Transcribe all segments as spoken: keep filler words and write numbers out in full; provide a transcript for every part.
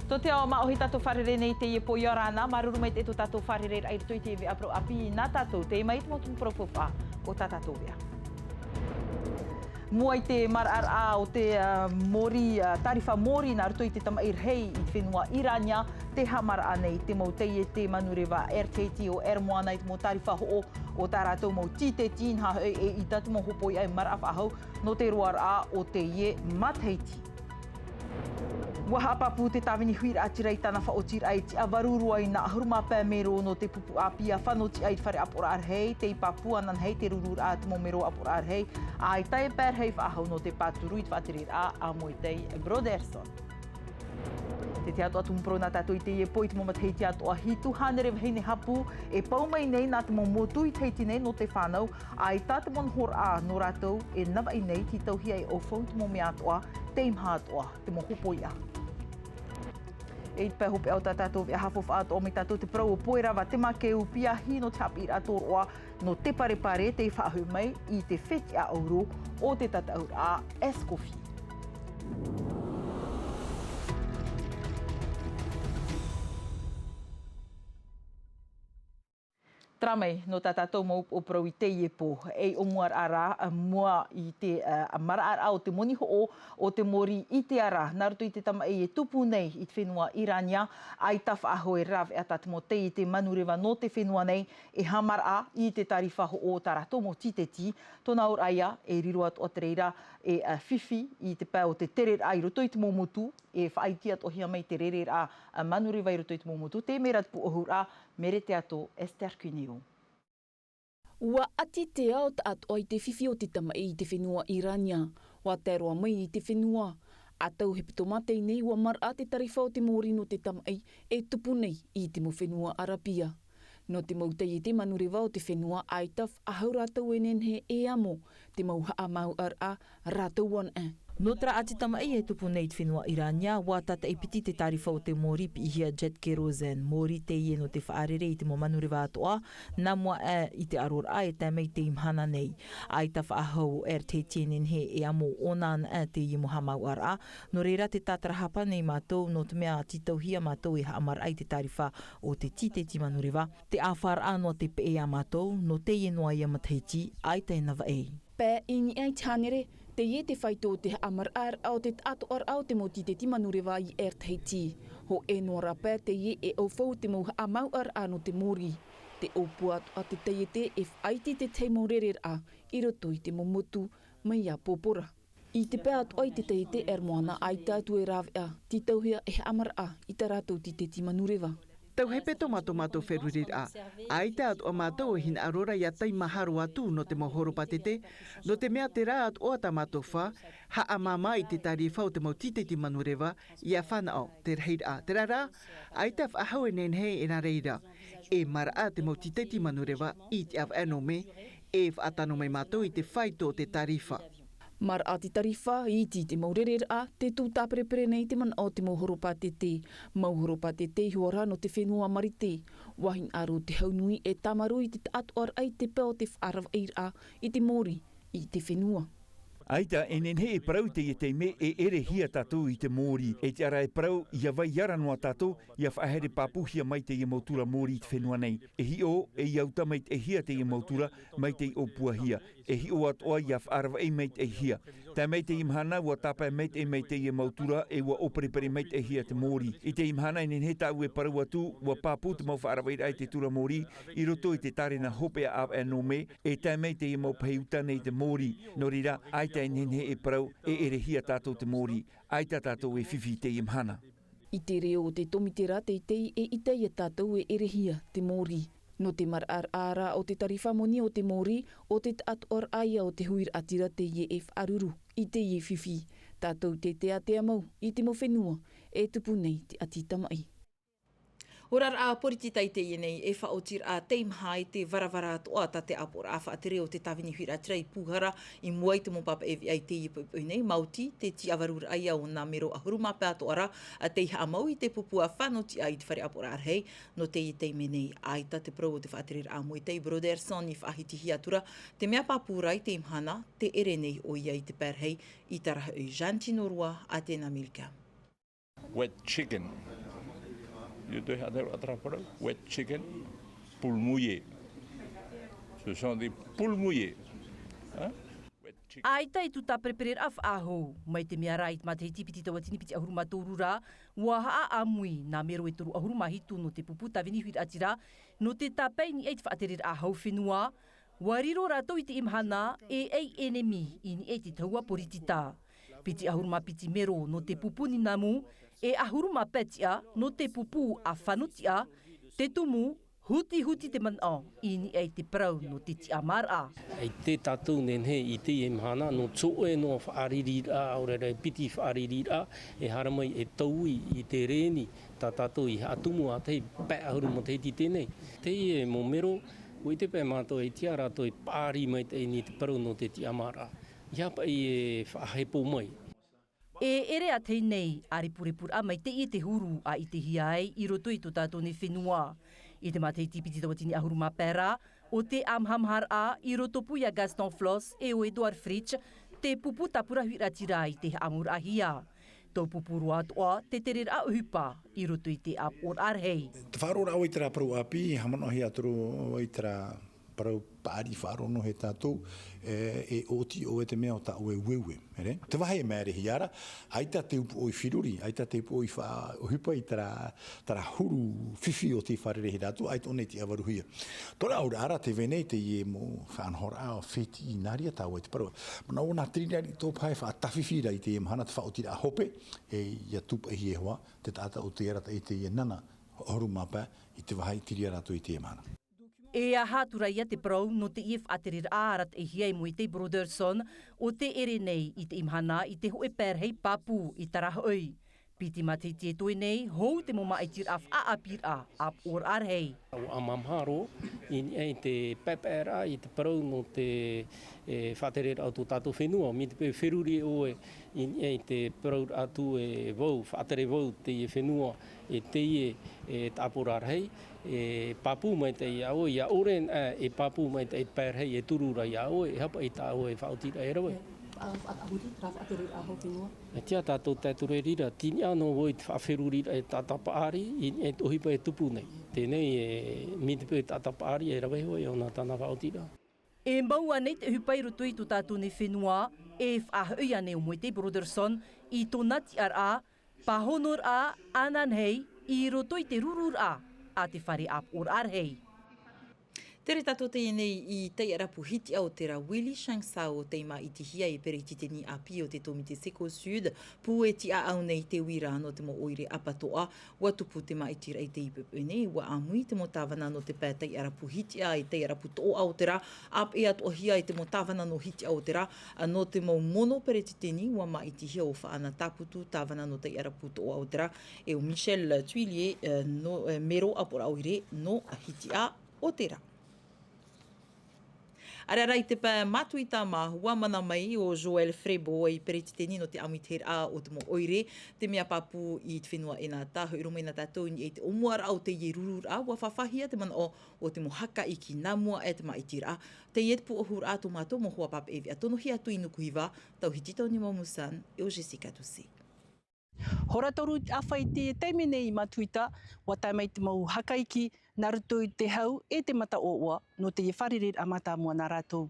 Tō te ao māʻohi tātou fārerei nei teie pō ia ora na, māuruuru maitaʻi tō tātou fārereiraʻa i roto i te veʻa parau ʻāpī nā tātou, tei mai te mau tumu parau faufaʻa o tā tātou veʻa. Mua i te maraʻaraʻa o te, ā, mōrī, ā, tārifa mōrī nā roto i te tamaʻi rahi i te fenua Irania, tē haʻamaraʻa nei te mau taiete manureva Air Tahiti ʻo Air Moana i te mau tārifa hoʻo o tā rātou mau tīteti, inaha hoʻi e ʻaita te mau hopoiʻa e maraʻa faʻahou nō te roaraʻa o teie matahiti. ʻUa haʻapāpū te tāvini huiraʻatira i tāna faʻaotiraʻa e tiʻa varu roa i nā ʻahuru mā pae mero nō te pupu ʻāpī ʻa fano tiʻa i te fare ʻāpoʻoraʻa rahi, tei pāpū ananahi te rururaʻa te mau mero ʻāpoʻoraʻa rahi, ʻaita e pae rahi faʻahou nō te pāturu i te faʻatereraʻa a Moetai Brotherson. Te tahi atoʻa tumu parau nā tātou i teie pō, i te mau matahiti atoʻa hitu hānere vahine hapū e pau mai nei nā te mau motu i Tahiti nei nō te fānau, ʻaita te mau nohoraʻa nō rātou e navaʻi nei, tītauhia e ʻaufau te mau mea atoʻa, teimaha atoʻa te mau hopoiʻa. E i te pae hopeʻa o tā tātou veʻa, haʻafaufaʻa atoʻa mai tātou te parau o Poerava Te Makeu, piahi nō te haʻapiʻiraʻa tōroʻa nō te parepare tei faʻahoʻi mai i te fetiʻa ʻauro o te tataʻuraʻa Escoffier. Terā mai nō tā tātou mau upoʻo parau i teie pō. E ʻōmuaraʻa rā, ā, mua i te, ā, maraʻaraʻa o te moni hoʻo o te mōrī i te ara, nā roto i te tamaʻi e tupu nei i te fenua Irania, ʻaita faʻahou e rāveʻa tā te mau taiete manureva nō te fenua nei, e haʻamaraʻa i te tārifa hoʻo o tā rātou mau tīteti, tōna auraʻa ia, e riro atoʻa te reira e, ā, fifi i te pae o te tereraʻa i roto i te mau motu, e faʻaiti atoʻahia mai te rereraʻa, ā, manureva i roto i te mau motu, te mea ra te pūʻohuraʻa, Mere Teato, Esther Cuneo. ʻUa ʻati te ao taʻatoʻa i te fifi o te tamaʻi i te fenua Irania. ʻUa tae roa mai i te fenua. ʻA tau hepetoma teie nei ʻua maraʻa te tārifa o te mōrī nō te tamaʻi e tupu nei i te mau fenua Arapia. Nō te mau taiete manureva o te fenua, ʻaita faʻahou rātou e nehenehe e amo te mau haʻamāuʻaraʻa rātou anaʻe. Nō terā ʻati tamaʻi e tupu nei i te fenua Irania, ʻua tātaʻi piti te tārifa o te mōrī piʻihia jet kérosène, mōrī teie nō te faʻarere i te mau manureva atoʻa, nā mua aʻe i te ʻaroraʻa e tae mai i teie mahana nei. ʻAita faʻahou ʻo Air Tahiti e nehenehe e amo ʻōna anaʻe teie mau haʻamāuʻaraʻa, nō reira tē tātarahapa nei mātou, nō te mea tītauhia mātou e haʻamaraʻa i te tārifa o te tīteti manureva, te ʻāfaraʻa noa te peʻe ia mātou, nō teie noa ia matahiti, ʻaita e navaʻi. Pae i niʻa i te hānere, teie te faito o te haʻamaraʻaraʻa o te taʻatoʻaraʻa o te mau tīteti manureva i Air Tahiti. Hōʻē noa rā pae teie e ʻaufau te mau haʻamāuʻaraʻa nō te mōrī. Te ʻōpua atoʻa te taiete e faʻaiti i te tahi mau rereraʻa i roto i te mau motu mai iā Pōpora. I te pae atoʻa i te taiete Air Moana, ʻaita atu e rāveʻa, tītauhia e haʻamaraʻa i tā rātou tīteti manureva. Tau hepetoma tō mātou feruriraʻa. ʻAita atoʻa mātou e hinaʻaro ra ʻia taimaharo atu nō te mau horopātete, nō te mea terā atoʻa tā mātou fā, haʻamāmā i te tārifa o te mau tīteti manureva, ʻia fānaʻo te rahiraʻa. Terā rā, ʻaita faʻahou e nehenehe e nā reira. E maraʻa te mau tīteti manureva i te ʻāvaʻe nō mē, e faʻatano mai mātou i te faito o te tārifa. Maraʻa te tārifa, iti te mau rereraʻa, tē tū tāperepere nei te manaʻo o te mau horopātete. Mau horopātete iho ā rā nō te fenua Marite. ʻUa hinaʻaro te hau nui e tāmarū i te taʻatoʻaraʻa i te pae o te faʻaravaʻiraʻa i te mōrī i te fenua. ʻAita e nehenehe e parau i teie taime e ʻerehia tātou i te mōrī. E tiʻa ra e parau, ʻia vai ara noa tātou, ʻia faʻahaere pāpūhia mai teie mau tura mōrī i te fenua nei. E hiʻo, e ʻia uta maitaʻihia teie mau tura, mai tei ʻōpuahia. E hiʻo atoʻa ʻia faʻaravaʻi maitaʻihia. Tae mai teie mahana, ʻua tāpae maitaʻi mai teie mau tura, e ʻua ʻōperepere maitaʻihia te mōrī. I teie mahana, e nehenehe tāʻu e parau atu, ʻua pāpū te mau faʻaravaʻiraʻa i te tura mōrī, i roto i te tārena hopeʻa ʻāvaʻe nō mē, e tae mai teie mau pahi uta nei i te mōrī. Nō reira, ʻaita e nehenehe e parau, e ʻerehia tātou te mōrī. ʻAita tātou e fifi i teie mahana. I te reo o te tōmite rā teitei e ʻite ia tātou e ʻerehia te mōrī. Nō te maraʻaraʻa rā o te tārifa moni o te mōrī, ʻo te taʻatoʻaraʻa ia o te huiraʻatira teie e faʻaruru i teie fifi. Tātou tē teatea mau i te mau fenua e tupu nei te ʻati tamaʻi. Oraraʻa poritita i teie nei e faʻaotiraʻa teimaha i te varavara atoʻa tā te ʻāpoʻoraʻa faʻatere o te tāvini huiraʻatira i pūhara i mua i te mau pāpaʻi veʻa i teie poʻipoʻi nei, maoti te tiʻavaruraʻa ia o nā mero ʻahuru mā pae atoʻa ra, ā, tei haʻamau i te pupu ʻa fano tiʻa i te fare ʻāpoʻoraʻa rahi. Nō teie taime nei, ʻaita te parau o te faʻatereraʻa Moetai Brotherson i faʻahitihia atu ra, te mea pāpū ra i teie mahana, tē ʻere nei ʻoia i te pae rahi, i terā hoʻi Jantino Rua, Atena Milka. Wet chicken. Te tahi atu ra parau, wet chicken, poule mouillée. Ce sont des poules mouillées. Hein? Wet chicken. ʻAita e tū tā perepereraʻa faʻahou, mai te mea rā i te matahiti piti tauatini piti ʻahuru mā toru ra, ʻua haʻaʻāmui nā mero e toru ʻahuru mā hitu nō te pupu tāvini huiraʻatira, nō te tāpae i niʻa i te faʻatereraʻa hau fenua, ʻua riro rātou i teie mahana e ʻai ʻenemi i niʻa i te tahua poritita. Piti ʻahuru mā piti mero nō te pupu ninamu, e ʻahuru mā pae tiʻa nō te pupu ʻa fano tiʻa, te tumu, hutihuti te manaʻo i niʻa i te parau nō te tiʻamāraʻa. ʻAita tātou nehenehe i teie mahana, nō te hōʻē noa faʻaririraʻa, ʻaore rā e piti faʻaririraʻa, e haere mai e taui i te rēni, tā tātou i haʻatumu ā tahi pae ʻahuru matahiti i teie nei. Teie mau mero, ʻua ʻite paʻi mātou e tiʻa rātou e paʻari maitaʻi i te parau nō te tiʻamāraʻa. ʻEiaha paʻi e faʻahepo mai. E ʻere ā tahi nei ʻārepurepu raʻa maitaʻi i te huru ʻa ʻitehia ai i roto i tō tātou nei fenua. I te matahiti piti tauatini ʻahuru mā pae ra, ʻo te ʻāmahamaharaʻa i rotopū ia Gaston Flosse e ʻo Edouard Fritch, te pupu tāpura huiraʻatira i te haʻamauraʻahia. Tō pupu roa atoʻa te tereraʻa ʻohipa i roto i te ʻāpoʻoraʻa rahi. Te faʻaroʻoraʻa ʻoe i terā parau ʻāpī, haʻamanaʻohia atu ra ʻoe i terā parau paʻari faʻaroʻo noa e tātou, e, e ʻoti ʻoe te mea o tā ʻoe ueue, ʻere? Te vāhi e māerehia ra, ʻaita te upoʻo i feruri, ʻaita te upoʻo i faʻaʻohipa i terā, terā huru fifi o tei fārerei ia rātou, ʻaita ʻōna i tiʻavaruhia. Tō rāʻau ra, te vāhi nei teie mau faʻanahoraʻa fētiʻi nā reira tā ʻoe te parau. Manaʻo nā te reira i tō pae faʻatafifi ra i teie mahana te faʻaotiraʻa hope, e ʻia tūpaʻihia hoʻi, te taʻata o te arataʻi i teie nana, ʻahuru mā pae, i te vāhi i te reira rātou i teie mahana. E aha atu ra ia te parau nō teie faʻatereraʻa arataʻihia e Moetai Brotherson, ʻo tē ʻere nei i teie mahana i te hōʻē pae rahi pāpū i Tara Hoʻi. Piti matahiti e toe nei, hou te mau māʻitiraʻa faʻaʻāpīraʻa ʻāpoʻoraʻa rahi. ʻUa ʻāmahamahara i niʻa i te paepaeraʻa i te parau nō te, e, faʻatereraʻa o tō tātou fenua, mai te peu e feruri ʻoe i niʻa i te parauraʻa atu e vau, faʻatere vau teie fenua, e teie, e, tāpura rahi, e pāpū maitaʻi ia ʻoe, ʻia ʻore, e, e pāpū maitaʻi te pae rahi e turu ra ia ʻoe, e aha paʻi tā ʻoe faʻaotiraʻa e rave. Ā, faʻa-, faʻahuri, terā faʻatereraʻa hau fenua. E tiʻa tātou tae atu ra i reira, tei niʻa noa vau i te faʻaferuriraʻa e taʻata paʻari, i, e te ʻohipa e tupu nei. Teie nei, e, mai te peu e taʻata paʻari e rave hoʻi ʻōna tāna faʻaotiraʻa. E mau ānei te ʻohipa i roto i tō tātou nei fenua, e faʻahoʻi ānei ʻo Moetai Brotherson i tōna tiʻaraʻa, pāhonoraʻa ananahi i roto i te rururaʻa a te fare ʻāpoʻoraʻa rahi. Tere tātou teie nei i Taiʻarapu Hitiʻa o te rā Willy Chancel, tei māʻitihia e peretiteni ʻāpī o te tōmite Seco Sud, pū e tiʻaʻau nei te uira nō te mau ʻoire ʻapatoʻa, ʻua tupu te māʻitiraʻa i teie poʻipoʻi nei, ʻua ʻāmui te mau tāvana nō te pae Taiʻarapu Hitiʻa e Taiʻarapu Toʻoʻa o te rā, ʻāpeʻe atoʻahia e te mau tāvana nō Hitiʻa o te rā, nō te mau mono peretiteni ʻua māʻitihia ʻo Faʻana Tāputu, tāvana nō Taiʻarapu Toʻoʻa o te rā, e ʻo Michel Tuillier, e, nō, e, mero ʻāpoʻoraʻa ʻoire nō Hitiʻa o te rā. ʻAreʻa rā i te pae Matuita mā, ʻua mana mai ʻo Joël Frébault, e peretiteni nō te ʻāmuitahiraʻa o te mau ʻoire, te mea pāpū i te fenua ʻEnata, hoʻi roa mai na tātou i niʻa i te ʻōmuaraʻa o teie rururaʻa, ʻua fafahia te manaʻo o te mau haka iʻi nā mua aʻe te māʻitiraʻa, teie te pūʻohuraʻa tō mātou mau hoa pāpaʻi e veʻa tonohia atu i Nukuhiva, Tauhiti Tony Momusan, e ʻo Jessica Doucet. Hora toru i te ʻāfaʻi i te taime nei i Matuita, ʻua tae mai te mau haka iʻi nā roto i te hau e te mataʻoaʻoa nō teie fārereiraʻa mātāmua nā rātou.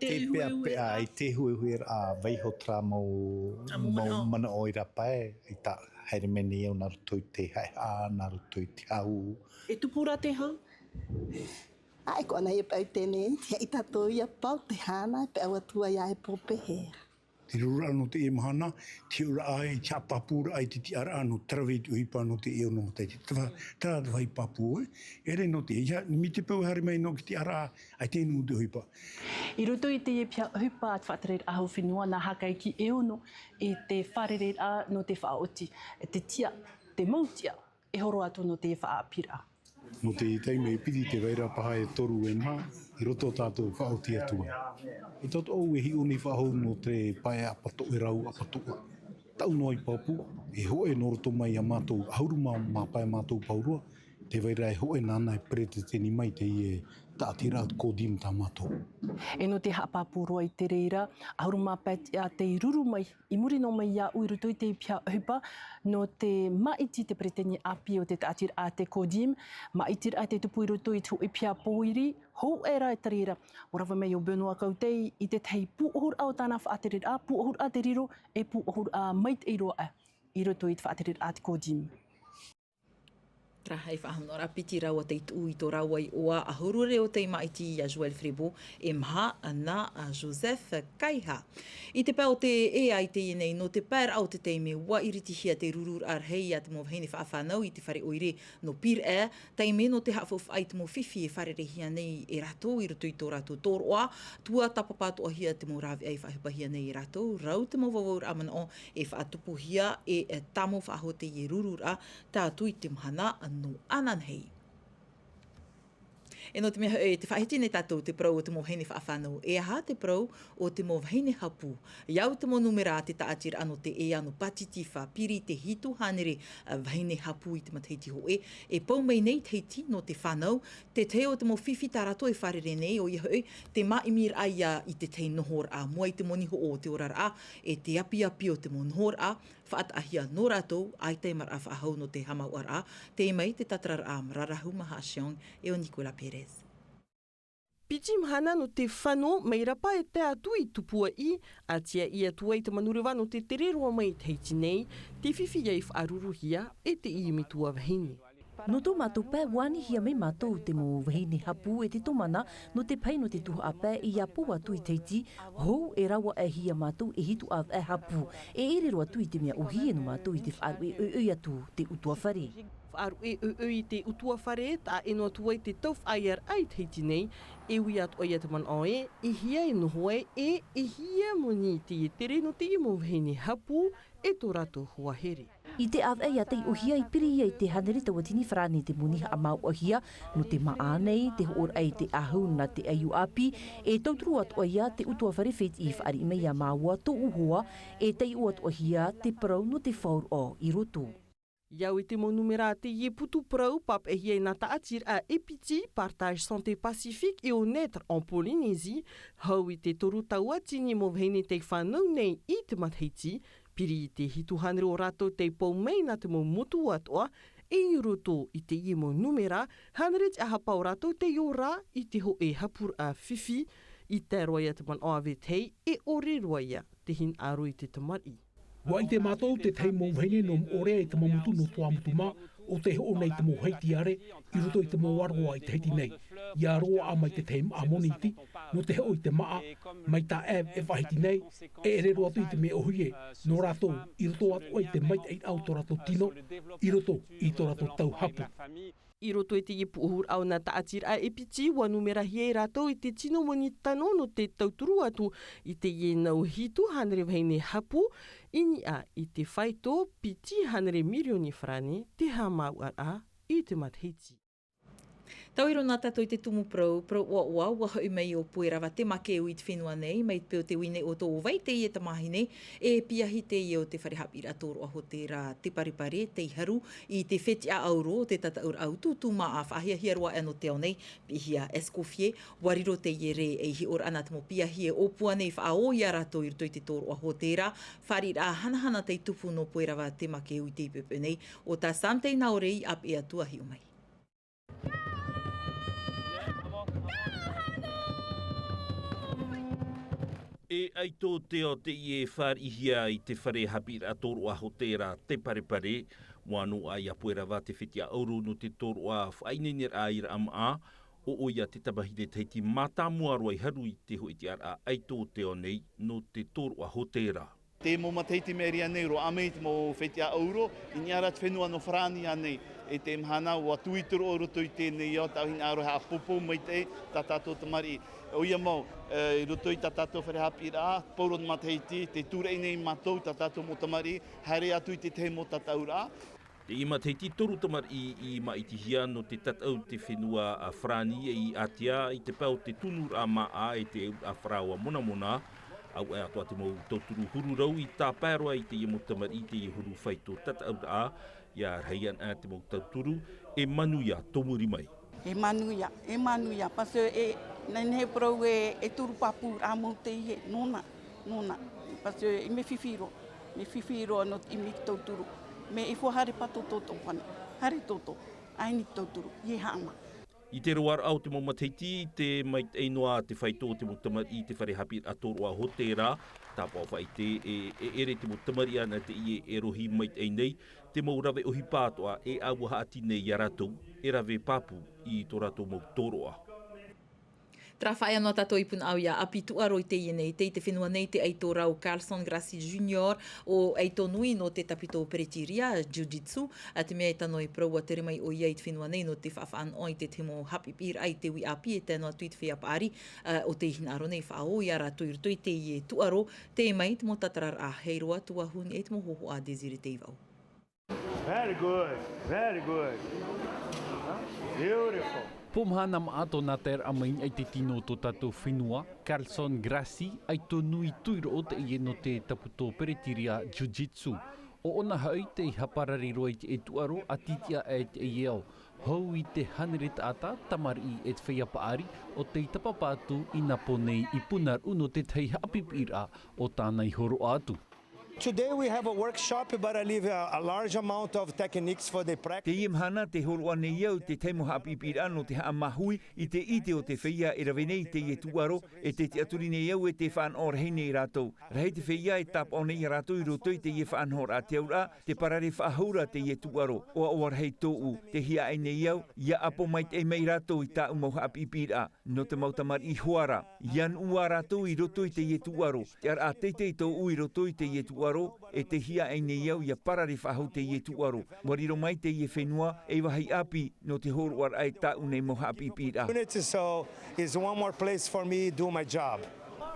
Te peʻapeʻa i te huehueraʻa, vaiiho terā mau, mau manaʻo i rāpae, i tā haere mai nei au nā roto i te haʻehaʻa, nā roto i te hau. E tupu rā te hau? ʻĀ, e koa nei e peʻa i teie nei, ʻia ʻite atoʻa ia pau te hana, e peʻa atu ai ia e pō pēhea. Te rururaʻa nō teie mahana, te hiʻoraʻa, te haʻapāpūraʻa i te tiʻaraʻa nō te rave i te ʻohipa nō teie ʻōna matahiti. Terā, terā te vāhi pāpū, e, ʻere nō te, ia, mai te peu e haere mai noa ki te tiʻaraʻa, ʻaita e nuʻu te ʻohipa. I roto i teie piha ʻohipa a te faʻatereraʻa hau fenua, nā haka iʻi e ono i te fārereiraʻa nō te faʻaoti, te tiʻa, te mau tiʻa, e horo atu nō te faʻaʻāpīraʻa. Nō te taime e piti, te vaira paha e toru, e maha, i roto tātou faʻaoti atu ai. E tauturu e hiʻo nei faʻahou nō te pae ʻapatoʻa, e rau ʻapatoʻa. Taʻu noa i pāpū, e hōʻē nō roto mai ia mātou, ʻahuru mā, mā pae mātou pauroa, Te vai ra e hōʻē nāna e peretiteni mai teie tāʻatiraʻa CODIM tā mātou. E nō te haʻapāpū roa i te reira, ʻahuru mā pae tiʻa tei ruru mai, i muri noa mai iāʻu i roto i te piha ʻohipa, nō te māʻiti te peretiteni ʻāpī o te tāʻatiraʻa te CODIM, māʻitiraʻa tei tupu i roto i te hōʻē piha pōiri, hōʻē rā i te reira. ʻUa rave mai ʻo Benoît Kautei i te tahi pūʻohuraʻa o tāna faʻatereraʻa, pūʻohuraʻa te riro, e pūʻohuraʻa maitaʻi roa aʻe i roto i te faʻatereraʻa te CODIM. Taraha e faʻahou noa ra piti rāua tei tuʻu i tō rāua iʻoa ʻahuru reo tei māʻiti iā Joël Frébault e maha nā Joseph Kaiha. I te pae o te ea i teie nei, nō te paeraʻa o te taime ʻua iritihia te rururaʻa rahi iā te mau vahine faʻafānau i te fare ʻoire nō Pīraʻe, taime nō te haʻafaufaʻa i te mau fifi e fārereihia nei e rātou i roto i tō rātou tōroʻa, tuatāpapa atoʻahia te mau rāveʻa e faʻaʻohipahia nei e rātou, rau te mau vavauraʻa manaʻo e faʻatupuhia e tāmau faʻahou teie rururaʻa, tae atu i te mahana nō ananahi. E nō te mea hoʻi, tē faʻahiti nei tātou te parau o te mau vahine faʻafānau, e aha te parau o te mau vahine hapū? I au te mau nūmera a te tāʻatiraʻa nō te ea nō Pātitifa, piri i te hitu hānere vahine hapū i te matahiti hōʻē, e pau mai nei i Tahiti nō te fānau, te tahi o te mau fifi tā rātou e fārerei nei, ʻoia hoʻi, te māʻimiraʻa ia i te tahi nohoraʻa, mua i te moni hoʻo o te oraraʻa, e te apiapi o te mau nohoraʻa, faʻataʻahia nō rātou, ʻaita e maraʻa faʻahou nō te haʻamāuʻaraʻa, tei mai te tātararaʻa mararahu maha a Xiong e ʻo Nicolas Pérez. Piti mahana nō te fano, mai rapa e tae atu i Tupuaʻi, ʻa tiaʻi atu ai te manureva nō te tere roa mai i Tahiti nei, te fifi ia i faʻaruruhia e teie metua vahine. Nō tō mātou pae, ʻua anihia mai mātou te mau vahine hapū e te tomana nō te pae nō te tuhaʻa pae i ʻapo atu i Tahiti, hou e rāveʻahia mātou e hitu ʻāvaʻe hapū, e ʻere roa atu i te mea ʻōhie nō mātou i te faʻaruʻe ʻoiʻoi atu te ʻutuāfare. Faʻaruʻe ʻoiʻoi i te ʻutuāfare, taʻa ʻē noa atu ai te taufaʻaearaʻa i Tahiti nei, e ui atoʻa ia te manaʻo ē, e hia e noho ai, e, e hia moni teie tere nō teie mau vahine hapū, e tō rātou hoa here. I te ʻāvaʻe ia taiʻohia i piri ia i te hānere tauatini farāni te moni haʻamāuʻahia, nō te māʻa nei, te hoʻoraʻa i te ʻahu nā te ʻaiū ʻāpī, e tauturu atoʻa ia te ʻutuāfare fētiʻi fāriʻi mai iā māua tōʻu hoa, e taiʻo atoʻahia te parau nō te faʻaroʻo i roto. I au i te mau nūmera a teie putu parau, pāpaʻihia e nā tāʻatiraʻa e piti, Partage Santé Pacifique et au Naître en Polynésie, hau i te toru tauatini mau vahine tei fānau nei i te matahiti, piri i te hitu hānere o rātou tei pau mai nā te mau motu atoʻa, e i roto i teie mau nūmera, hānere tiʻahapa o rātou tei ora i te hōʻē hapūraʻa fifi, i tae roa ia te manaʻo a vetahi, e ʻore roa ia te hinaʻaro i te tamariʻi. ʻUa ʻite mātou te tahi mau vahine nō Moʻorea i te mau motu nō Tuamotu mā, ʻo tē hoʻo nei te mau Haitiare i roto i te mau aroā i Tahiti nei. ʻIa roaʻa mai te tahi māʻa moni iti, nō te hoʻo i te māʻa, mai tā ʻEve e faʻahiti nei, e ʻere roa atu i te mea ʻōhie, nō rātou, i roto atoʻa i te maitaʻiraʻa o tō rātou tino, i roto i tō rātou tau hapū. I roto i teie pūʻohuraʻa o nā tāʻatiraʻa e piti, ʻua nūmerahia e rātou i te tino moni tano nō te tauturu atu i teie nau hitu hānere vahine hapū, i niʻa i te faito piti hānere mirioni farāni te haʻamāuʻaraʻa i te matahiti. Tauiro na tātou i te tumu parau, parau ʻoaʻoa, ʻua hoʻi mai ʻo Puerava Temakeu i te fenua nei, mai te peu te ui nei ʻoutou ʻo vai teie tamāhine, e piahi teie o te fare haʻapiʻiraʻa tōroʻa hōtēra Te Parepare, tei haru i te fetiʻa ʻauro o te tataʻuraʻa utuutu māʻa faʻahiahia roa aʻe nō te ao nei, piʻihia Escoffier, ʻua riro teie rē ei hiʻoraʻa nā te mau piahi e ʻōpua nei faʻaō ia rātou i roto i te tōroʻa hōtēra, fāriʻiraʻa hanahana tei tupu nō Puerava Temakeu i teie poʻipoʻi nei, ʻo tā Sam Teinao Rei i ʻāpeʻe atu a hiʻo mai. E ʻaito te ao teie e fāriʻihia i te fare haʻapiʻiraʻa tōroʻa hōtēra Te Parepare, ʻua noaʻa ia Puerava te fetiʻa ʻauro nō te tōroʻa faʻaineineraʻa i Raʻamaʻa, ʻo ʻoia te tamāhine Tahiti mātāmua roa i haru i te hōʻē tiʻaraʻa ʻaito o te ao nei nō te tōroʻa hōtēra. Te mau matahiti mai ra ānei roaʻa mai te mau fetiʻa ʻauro, i niʻa ra te fenua nō Farāni ānei. I te mahana ʻua tūʻite roa i roto i teie nei ao, tāʻu hinaʻaro e haʻapōpou maitaʻi tā tātou tamariʻi. ʻOia mau, e, i roto i tā tātou fare haʻapiʻiraʻa, pauroa matahiti, tē tūraʻi nei mātou tā tātou mau tamariʻi, haere atu i te tahi mau tataʻuraʻa. Teie matahiti toru tamariʻi i māʻitihia nō te tataʻu te fenua a Farāni i ʻĀtia i te pae o te tunuraʻa māʻa e te ʻauraʻa farāoa monamona. Auaʻe atoʻa te mau tauturu huru rau i tāpae roa i teie mau tamariʻi i teie huru faito tataʻuraʻa. Ia rahi ana te mau tauturu e manuia tō muri mai. E manuia, e manuia, parce que e, nehenehe e parau e, e turu pāpūraʻa mau teie, nōna, nōna. Parce que i mea fifi roa, mea fifi roa nō te ʻimi i te tauturu. Mea e fua haere pātōtō tō fānau, haere tōtō, ʻaeni te tauturu, ʻia haʻamā. I te roaraʻa o te mau matahiti, tē maitaʻi noa te faito o te mau tamariʻi i te fare haʻapiʻiraʻa tōroʻa hōtēra, tāpaʻo faʻaʻite e, e ʻere te mau tamariʻi ana teie e rohi maitaʻi nei, te mau rave ʻohipa atoʻa e ʻāua haʻati nei iā rātou, e rave pāpū i tō rātou mau tōroʻa. Tē faʻaea noa tātou i Punaʻauia ʻāpī tūʻaro i teie nei, tei te fenua nei te ʻaito rā o Carlson Gracie Junior, ʻo ʻaito nui nō te tāpito Peretīria Jiu-Jitsu, ā, te mea e tano e parau ʻua tere mai ʻoia i te fenua nei nō te faʻafaʻanaho i te tahi mau haʻapiʻiraʻa i te uʻi ʻāpī e tae noa atu i te feiā paʻari, ā, ʻo tei hinaʻaro nei e faʻaō ia rātou i roto i teie tūʻaro, tei mai te mau tātararaʻa, hei roa atu ā huni e te mau hōhoʻa a Désiré Teivau. Very good, very good. Beautiful. Pō mahana maʻa tōna taeraʻa mai i te tino o tō tātou fenua, Carlson Gracie, ʻaito nui tuiroʻo teie nō te tāpito Peretīria Jiu-Jitsu. ʻO ʻōna hoʻi tei haʻaparare roa i te tūʻaro, ʻati tiʻa aʻe teie ao. Hou i te hānere taʻata, tamariʻi e te feiā paʻari, ʻo tei tāpapa atu i nā pō nei i Punaʻauia nō te tahi haʻapiʻiraʻa ʻo tāna i hōroʻa atu. Today we have a workshop, but I leave a, a large amount of techniques for the practice. Teie mahana tē hōroʻa nei au i te tahi mau haʻapiʻiraʻa nō te haʻamāuiui i te ʻite o te feiā e rave nei i teie tūʻaro, e tē tiʻaturi nei au e tē faʻanaho rahi nei rātou. Rahi te feiā e tāpaʻo nei iā rātou i roto i teie faʻanahoraʻa te auraʻa, te parare faʻahou ra teie tūʻaro, ʻoaʻoa rahi tōʻu, tē hiaʻai nei au, ʻia ʻapo maitaʻi mai rātou i tāʻu mau haʻapiʻiraʻa. Nō te mau tamariʻi hoʻi ra, ʻia nuʻu ā rātou i roto i teie tūʻaro, te ʻaraʻa teitei tōʻu i roto i teie tūʻaro, e tē hiaʻai nei au ʻia parare faʻahou teie tūʻaro. ʻUa riro mai teie fenua ei vāhi ʻāpī nō te hōroʻaraʻa i tāʻu nei mau haʻapiʻiraʻa. Unit, so is one more place for me do my job.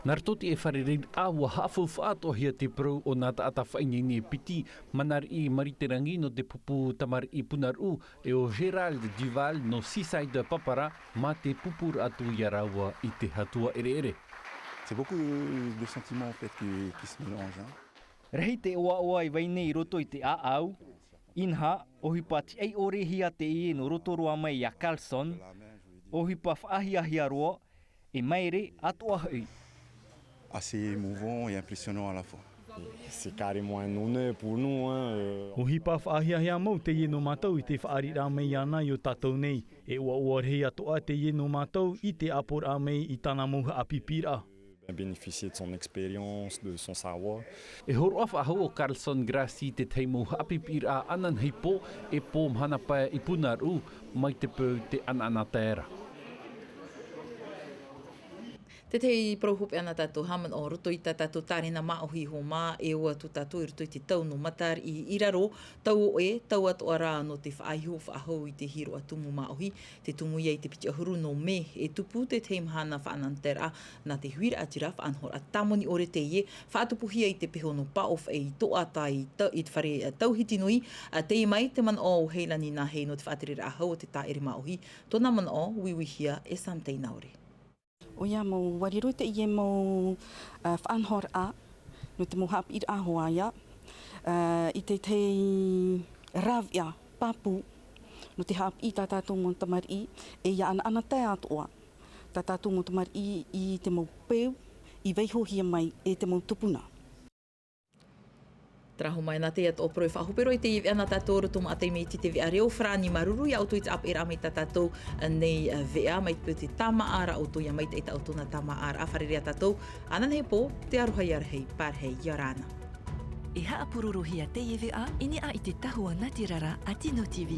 Nā roto i te fārereiraʻa, ʻua haʻafaufaʻa atoʻahia te parau o nā taʻata faʻaineine piti, Manariʻi Mariterangi nō te pupu tamariʻi Punaʻauia, e ʻo Gérald Duval nō Seaside Papara, mā te pupuraʻa atu iā rāua i te Atua ʻereʻere. C'est beaucoup de, de sentiments, en fait, qui, qui se mélangent, hein. Rahi te ʻoaʻoa i vai nei i roto i te ʻāʻau, inaha, ʻohipa tiʻai ʻore hia teie nō roto roa mai iā Carlson, ʻohipa faʻahiahia roa, e maere atoʻa hoʻi. Assez émouvant et impressionnant à la fois. C'est carrément un honneur pour nous, hein, euh. ʻOhipa faʻahiahia mau teie nō mātou i te fāriʻiraʻa mai iāna i ō tātou nei. E ʻoaʻoa rahi atoʻa teie nō mātou i te ʻāporaʻa mai i tāna mau haʻapiʻiraʻa. Bénéficier de son expérience, de son savoir. E hōroʻa faʻahou ʻo Carlson Gracie i te tahi mau haʻapiʻiraʻa ananahi pō, e pō mahana pae i Punaʻauia, mai te peu i te ʻanaʻana taera. Te tahi parau hopeʻa nā tātou, haʻamanaʻo roto i tā tātou tārena māʻohi iho mā, e ʻō atu tātou i roto i te tau nō Matariʻi i raro, tau ʻoʻe, tau atoʻa rā nō te faʻaiho faʻahou i te hiroʻa tumu māʻohi, te tumu ia i te piti ʻahuru nō Mē, e tupu te tahi mahana faʻanahoraʻa nā te huiraʻatira faʻanahoraʻa tāmoni ʻore teie, faʻatupuhia i te peho nō Paʻo Faʻe i Toʻata i ta-, i te fare, ā, Tauhiti Nui, ā, teie mai te manaʻo o Heilani Nahei nō te faʻatereraʻa hau o te tāʻere māʻohi, tōna manaʻo uiuihia e Sam Teinaore. ʻOia mau, ʻua riro teie mau, ā, faʻanahoraʻa, nō te mau haʻapiʻiraʻa hoʻi ia, ā, i te tahi rāveʻa pāpū, nō te haʻapiʻi tā tātou mau tamariʻi, e ʻia ʻanaʻanatae atoʻa, tā tātou mau tamariʻi i te mau peu, i vaihohia mai e te mau tupuna. Terā hoʻi mai nā te atoʻa parau e faʻahope roa i teie veʻa nā tātou roto maʻa taime iti te veʻa reo farāni. Māuruuru iā ʻoutou i te ʻāpeʻeraʻa mai tā tātou nei, ā, veʻa mai te peu te tāmāʻaraʻa ʻoutou ʻia maitaʻi tā ʻoutou nā tāmāʻaraʻa. Fārerei ā tātou, ananahi pō, te aroha ʻia rahi, pārahi, ʻia ora na. E haʻapurorohia teie veʻa i niʻa i te tahua nātirara a Tino TV.